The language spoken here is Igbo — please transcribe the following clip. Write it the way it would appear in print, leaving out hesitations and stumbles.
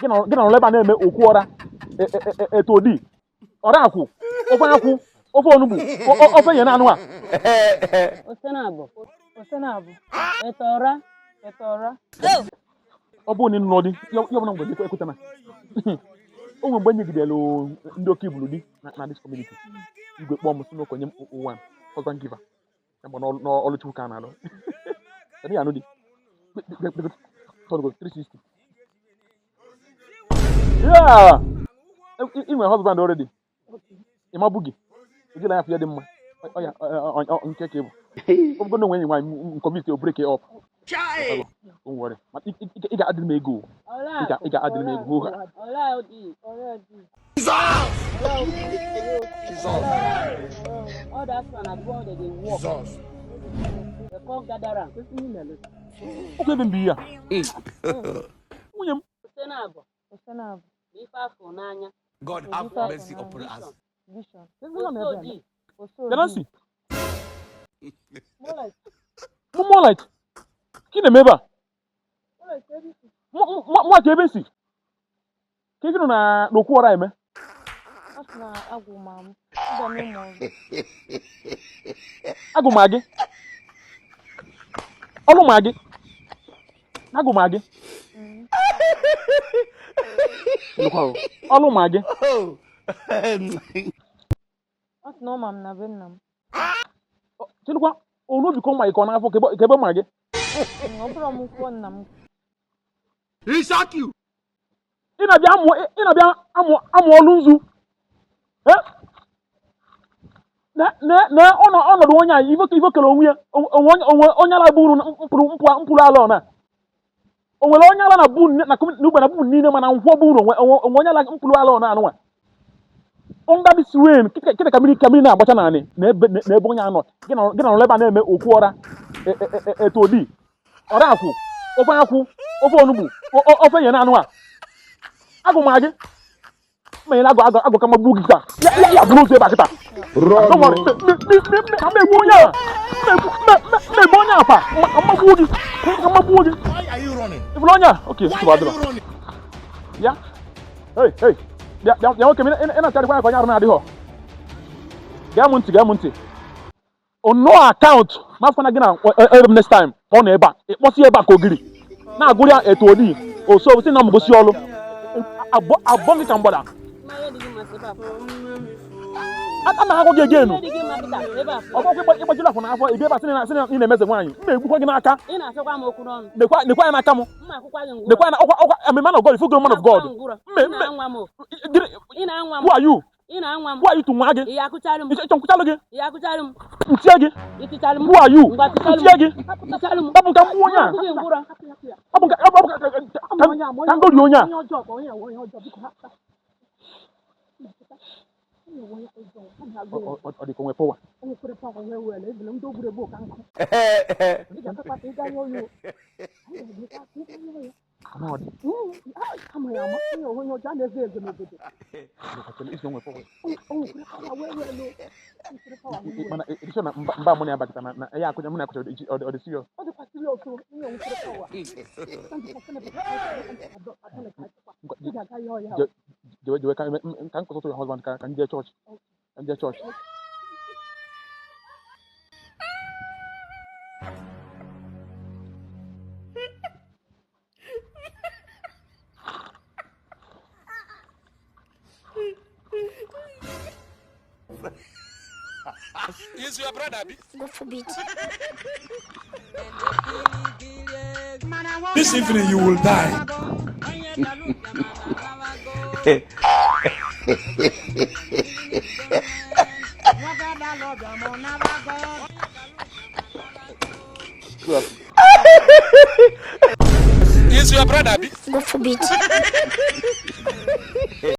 Gị nọrọ ebe a na-eme okwu ọra eto di ọra akwụ ofe akwụ ofe onugbu ofe nye na anụ a ọ bụrụ na ị nụrụ di ya ọbụla mgbe ekweta na o nwere mgbe nyegidere ndị oke ibulu di na this community igwe kpọọ m sị na okenye m ụwa husband giver ya mgbe n'ọlụ Chukwu ka a na-alụ kedu ya anụ di 360. Yeah, ị nwere husband already. Ị ma bụ gị ejila ya afọ ya dị mma ọ ya nke ka ị bụ ọ bụgo na onwe enyi nwaanyị m commit o break it up. Don't worry. Ị ga-adịrị m ego. Ị ga-adịrị m ego. Jesus. Jesus. Okwu ebe mbi ya. Nwunye m. God have mercy upon us. Nancy. More like. Ka ị na-eme ebe a? Mụ ka ebe si? Ka ị nọ na n'okwu ọra eme? Agụ ma gị. Ọlụ ma gị. Agụ ma gị. Ọlụ ma gị. Chelụkwa onobi ka ọ ma gị ka ọ n'afọ ka ebe ma gị. Ị na-abịa amụ ọlụ nzu. Na ọnọdụ onye a ife kere onwe ya onwe onye ala bụ uru mkpụrụ ala ọ na o nwere onye ala na bụ na n'ugbe na bụ niile mana nkwọ bụ uru onwe onye ala mkpụrụ ala ọ na anụnwa under this rain kịta ka mmiri na-agbacha naanị n'ebe onye anọ gị nọrọ ebe a na-eme okwu ọra eto di ọra akwụ ofe akwụ ofe onugbu ofe nye na anụ a agụ ma gị manyere agụ agụ agụ ka magbuo gị taa ya bụrụ ụzọ ebe a kịta ka m egbu onye a m egbu onye a pa ka magbuo gị ka magbuo gị ịfụrụ onye a oke nsogbu adịrọ ya. Hey hey, bịa bịa nwoke m ị na-acharịkwa ya ka onye arụ na-adịghọ. Gee m ntị, gee m ntị. On no account ma afọ na gị na ebe m next time ka ọ nọ ebe a ịkpọsị ebe a ka ogiri na-agụrụ ya etu odi oso si na m gosi ọlụ abụọ gị ka mgbada a na-agwọ gị egenu ọ bụkwa ịgbajiri afọ n'afọ ị bịa ebe a sị na ị na-emeze nwaanyị m na-egbukwa gị n'aka nekwa ya n'aka m nekwa ya ọkwa ọkwa I'm a man of God. If you go man of God, who are you? Who are you to nwa gị? Ịchọ nkwụchalụ gị? Ntie gị? Who are you? Ntie gị? Ọ bụ ka m gbuo onye a. Ọ bụ ka m gorie onye a. Ọ dị ka onwe power. Mana edisọ na mba mụ na ya bakịta na ya akụcha mụ na akụcha ọ dị serious. Jewe ka m kọsọtụ your husband ka m jee chọọchị. Ka m jee chọọchị. Is your brother? God forbid. This evening you will die. Is your brother? God forbid.